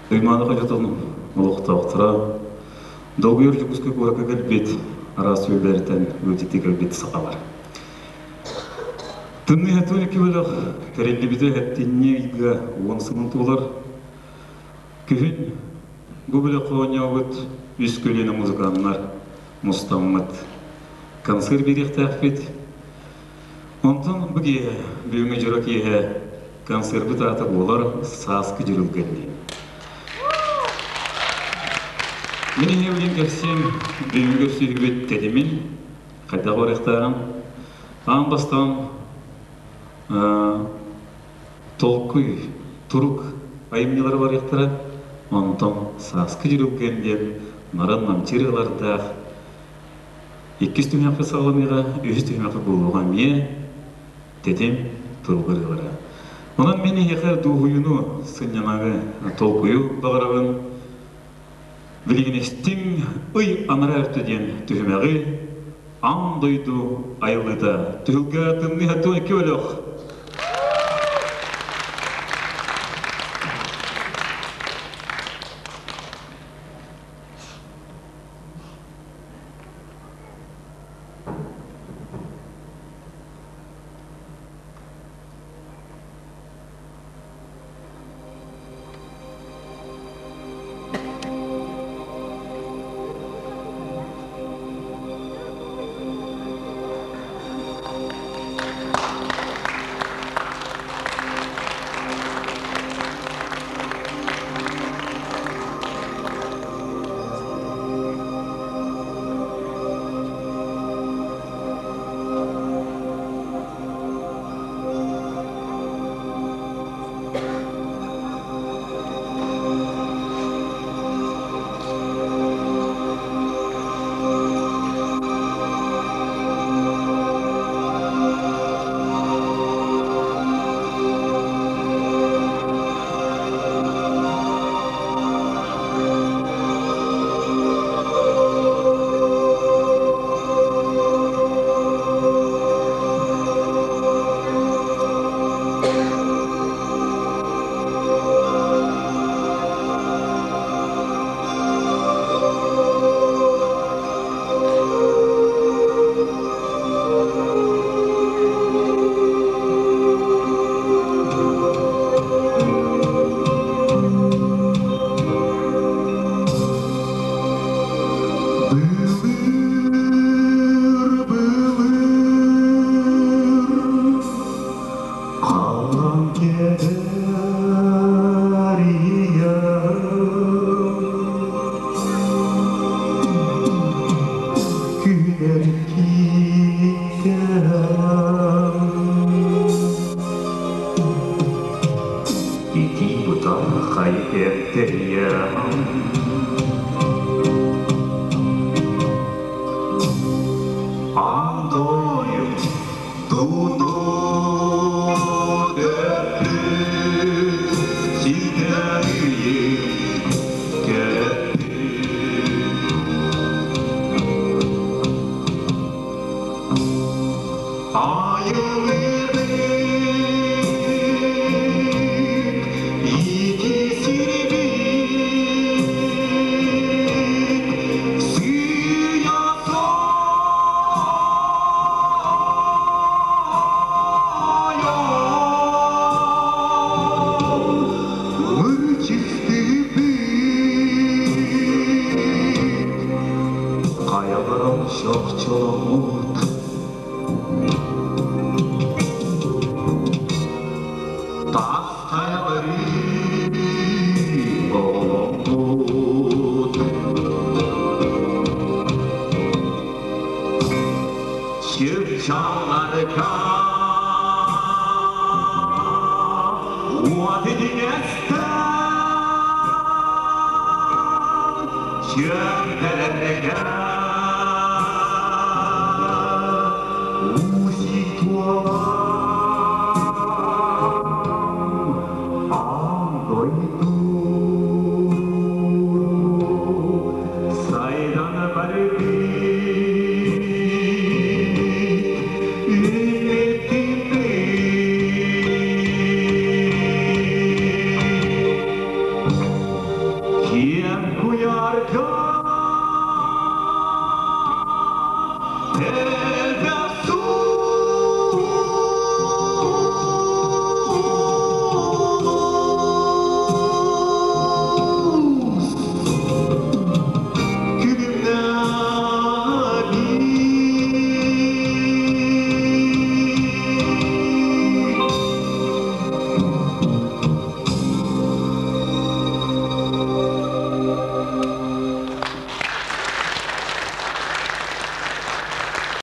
Туймаада хочотун олохтоохторо долгуйар Дьокуускай куоракка кэлбит араас түөлбэлэртэн ыалдьыттыы кэлбит сахалар. Тымныы 72 бөлөх тэриллибитэ сэттинньи ыйга 10 сылын туолар. Күһүн бу бөлөххө оонньообут үс көлүөнэ музыканнар мустаммыт. Концерт биэриэхтээхпит. Онтон бу киэһэ, бүгүҥҥү дьоро киэһэ концерпыт аата буолар «Сааскы дьүрүлгэн» диэн. Мин иһэ кэпсиэм бүгүҥҥү көрсүһүүбүт тэтимин хайдах барыахтааҕын аан бастаан толкуй, турук айымньылара барыахтара, онтон «Сааскы дьүрүлгэн» диэн нарын-намчы ырыалардаах Иккис түһүмэххэ саҕаланыыга, үһүс түһүмэххэ буолуоҕа эмиэ тэтим турук ырыалара. Онон мин эһиэхэ дуоһуйууну, сынньалаҥы, толкуйу баҕарабын. Билигин истиҥ ый анараа өртө диэн түһүмэҕи аан дойду айыллыыта түһүлгэ тымныы 72 бөлөх. Былыр, былыр, халлаан кэбэр ийэм, күнэр кииттэм. Ити бытархай эрдэйэм. Аан дойдуну төрпүт ситэриим кэрэппит. Айыллыбыт ити сирбит сыыйа Мырчыстыыбыт хайаларын чохчоломмут Тас хайалары оҕоломмут Чыпчааларга уот итигэстэн чүөмпэлэргэ уусик туолан аан дойду сайдан барбыт үмүтүбүт. Айка!